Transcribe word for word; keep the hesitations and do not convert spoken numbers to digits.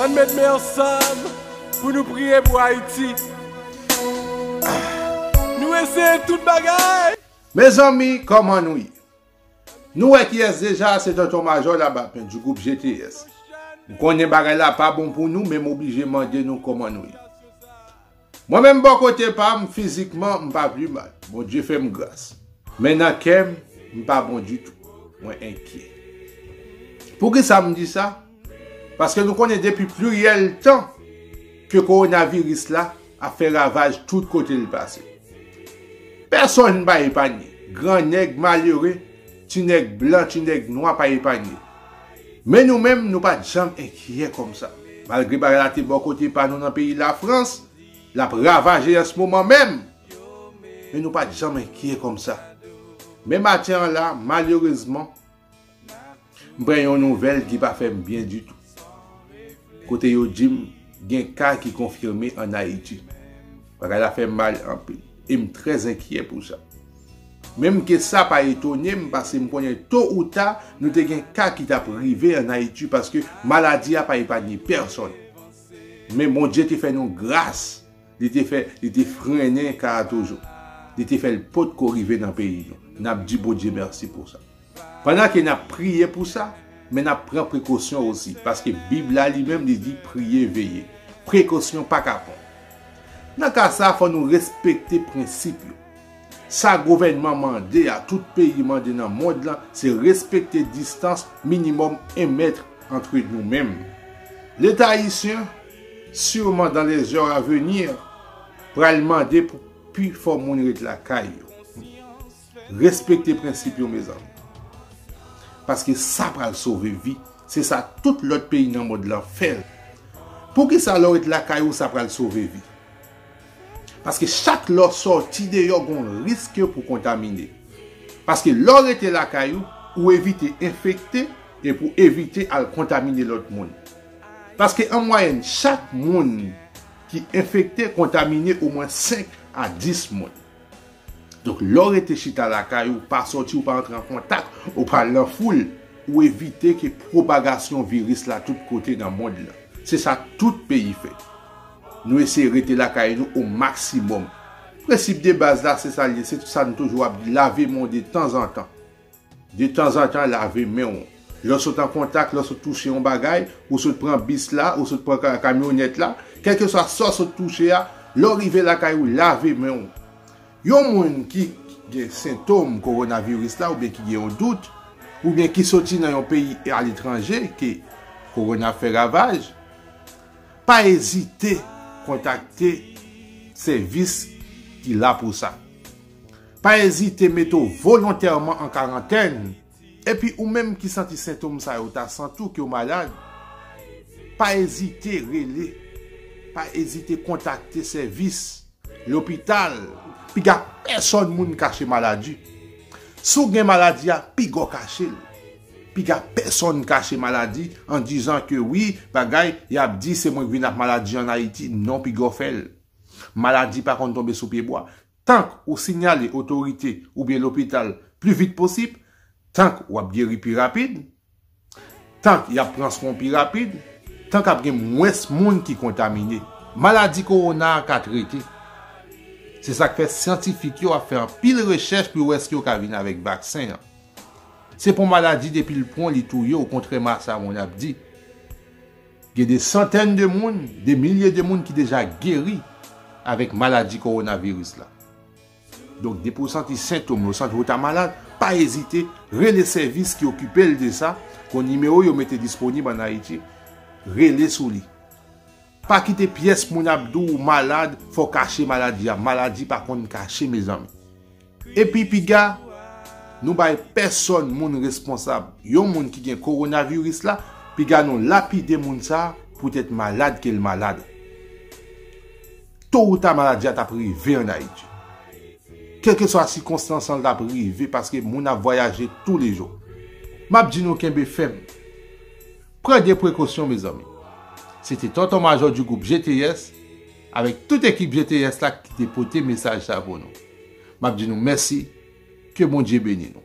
Ann met men ansanm pou nou priye pou Ayiti. Nou eseye tout bagay. Mezanmi, kòman nou ye? Nou wè kiyès deja, se Tonton Majò Labapen du gwoup G T S. M konnen bagay la pa bon pou nou, men m oblije mande nou kòman nou ye. Mwen menm bò kote pa m, fizikman, m pa pli mal. Bondye fè m gras. Men nan kè m, m pa bon ditou. Mwen enkyè. Poukisa m di sa? Paske nou konnen depi pliryèl tan ke kowonaviris la ap fè ravaj tout kote l pase. Pèsonn pa epanye. Gran nèg malere, ti nèg blan, ti nèg nwa pa epanye. Men nou menm, nou pa t janm enkyè kòmsa. Malgre bagay la te bò kote pa nou nan peyi Lafrans, l ap ravaje an se moman menm. Men nou pa t janm enkyè kòmsa. Men maten an la, malerezman, m pran yon nouvèl ki pa fè m byen ditou. Kote yo di m gen ka ki konfime ann Ayiti. Bagay la fè m mal anpil. E m trè enkyè pou sa. Menm ke sa pa etone m, paske m konnen to ou ta, nou te gen ka ki t ap rive ann Ayiti, paske maladi a pa epanye pèsonn. Men Bondye te fè nou gras, li te fè, li te frennen ka a toujou. Li te fè l potko rive nan peyi nou. N ap di Bondye mèsi pou sa. Pandan ke n ap priye pou sa, men n ap pran prekosyon osi, paske Bib la li menm li di priye, veye. Prekosyon pa ka pran. Nan ka sa, fò nou respekte prensip yo. Sa gouvènman mande a, tout peyi mande nan mond lan, se respekte distans minimòm en mèt antre nou menm. Leta ayisyen, sûrement dans les heures à venir, pral mande pou pifò moun ret lakay yo. Respekte prensip yo, mezanmi. Paske sa pral sove vi. Se sa tout lòt peyi nan mond lan fè l. Poukisa lè w ret lakay ou, sa pral sove vi? Paske chak lè w sòti deyò, gon risk pou kontamine. Paske lè w rete lakay ou, ou evite enfekte epi w evite al kontamine lòt moun. Paske an mwayèn, chak moun ki enfekte kontamine omwen senk a dis moun. Donk, lè w rete chita lakay ou, pa sòti, ou pa antre an kontak, ou pa al nan foul, ou evite ke pwopagasyon viris la tout kote nan mond lan. Se sa tout peyi fè. Nou eseye rete lakay nou o maksimòm. Prensip de baz la, se sa l ye, se sa n toujou ap di, lave men w de tanzantan. De tanzantan, lave men w. Lè w sot an kontak, lè w sot touche yon bagay, ou sot pran bis la, ou sot pran ka- kamyonèt la, kèlkeswa sa w sot touche a, lè w rive lakay ou, lave men w. Yon moun ki gen sentòm kowonaviris la oubyen ki gen yon dout, oubyen ki soti nan yon peyi aletranje ke kowona fè ravaj, pa ezite kontakte sèvis ki la pou sa. Pa ezite mete w volontèman an karantèn. Epi ou menm ki santi sentòm sa yo, ta santi w ke w malad, pa ezite rele, pa ezite kontakte sèvis lopital. Piga pèsonn moun kache maladi. Si w gen maladi a, piga w kache l. Piga pèsonn kache maladi an dizan ke wi, bagay, y ap di se mwen k vin ak maladi an Ayiti. Non, piga w fè l. Maladi pa konn tonbe sou pye bwa. Tank ou siyale otorite oubyen lopital pli vit posib, tank w ap geri pi rapid, tank y ap pran swen w pi rapid, tank ap gen mwens moun ki kontamine. Maladi kowona a ka trete. Se sa k fè syantifik yo ap fè anpil rechèch pou yo wè si yo ka vin avèk vaksen an. Se pa yon maladi depi l pran w li touye w, kontrèman a sa moun ap di. Gen de santèn de moun, de milye de moun ki deja geri avèk maladi kowonaviris la. Donk, depi w santi sentòm yo, santi w ta malad, pa ezite, rele sèvis ki okipe l de sa, gon nimewo yo mete disponib ann Ayiti, rele sou li. Pa kite pyès moun ap di w malad, fò w kache maladi a. Maladi pa konn kache, mezanmi. Epi piga, nou bay pèsonn moun responsab. Yon moun ki gen kowonaviris la, piga nou lapide moun sa a poutèt malad ke l malad. To ou ta maladi a t ap rive ann Ayiti. Kèlkeswa sikonstans lan, l t ap rive paske moun ap vwayaje toulejou. M ap di nou kenbe fèm. Pran de prekosyon, mezanmi. Se te Tonton Majò du gwoup G T S avèk tout ekip G T S la ki te pote mesaj sa pou nou. M ap di nou mèsi, ke Bondye beni nou.